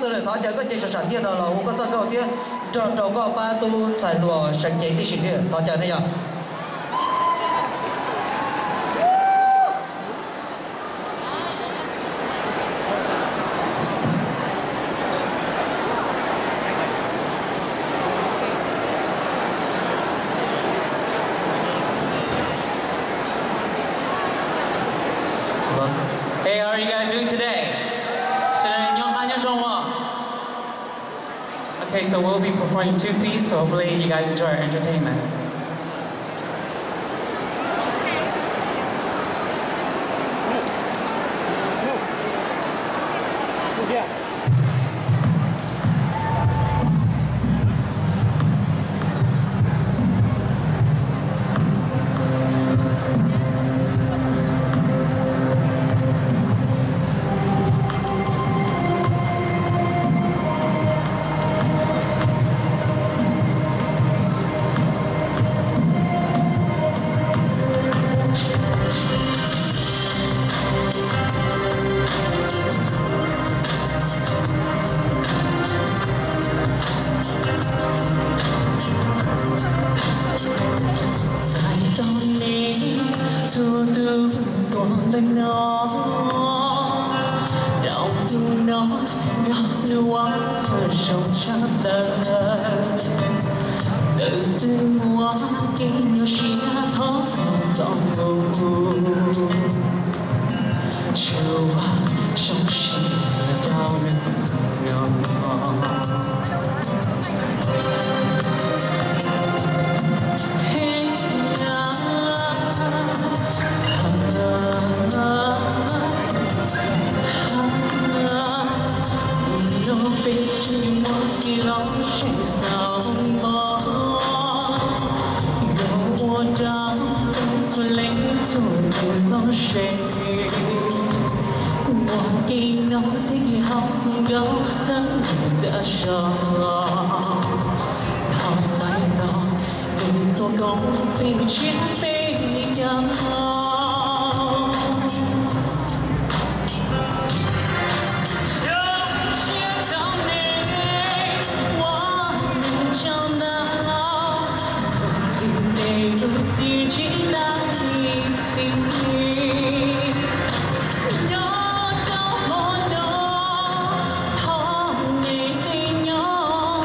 Thov caw koj ceev sawv sawv thiaj no los hu koj txoj nkauj thiab nrog rau koj pab tub ntxhais hluas seev ceev tib si thiab. Thov caw nej yog. Hey, how are you guys doing today? Sawv daws nyob qab nyob zoo os. Okay, so we'll be performing two pieces, so hopefully you guys enjoy our entertainment. Txhais tau neb txhua tus tuaj ntawm no, rau hnub no yog hnub uas zoo tshaj plaws. Txawm twb muaj kev nyuaj siab thov txhob mus, tsuas zoo siab rau hnub no. Hnub no peb tseem muaj kev lom zem xaus npog, yuav ua rau txhua leej txhua tus lom zem. Muaj kev noj thiab kev haus nkaus txhawb nqa zog, thov txhais tos neb tuaj koom peb lub tsiab peb caug. Zoo siab rau nej ua neej tsaus ntuj, txhim nej lub txiaj tsim tag ib txhis. Nyob rau hmo no thov nej nyob,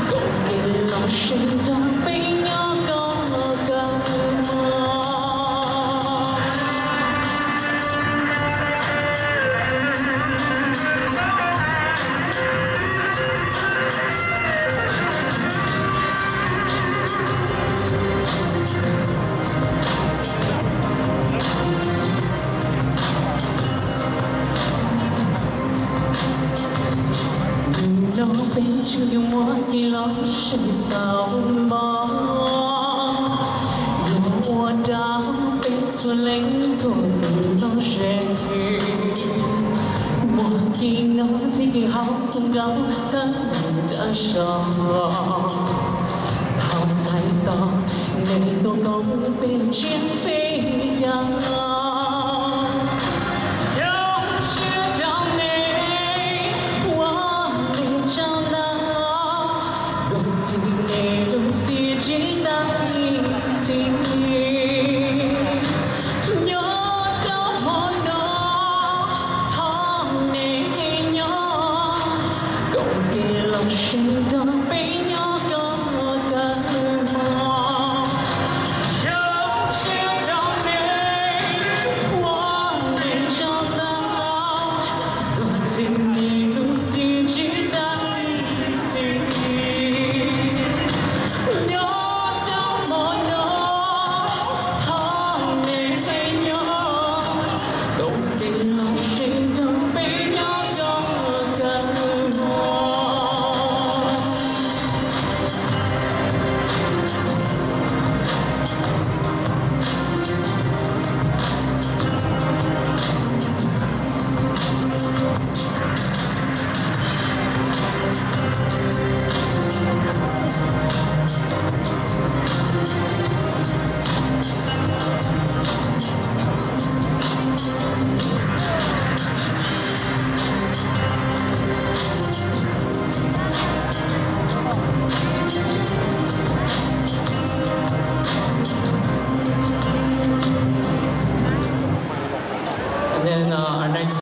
koom kev lom zem nrog peb nyob kom kawg mog. Hnub no peb tseem yuav muaj kev lom zem xaus npog, yuav ua rau peb txhua leej txhua tus lom zem. Muaj kev noj thiab kev haus nkaus txhawb nqa zog, thov txhais tos nej tuaj koom peb lub tsiab peb caug. Zoo siab rau nej ua neej tsaus ntuj, txhim nej lub txiaj tsim tag ib txhis. Nyob rau hmo no thov nej nyob, koom kev lom zem nrog peb nyob kom kawg mog. Zoo siab rau nej ua neej tsaus ntuj, txhim nej lub txiaj tsim tag ib txhis. Nyob rau hmo no thov nej nyob, koom kev lom zem nrog peb nyob kom kawg mog. no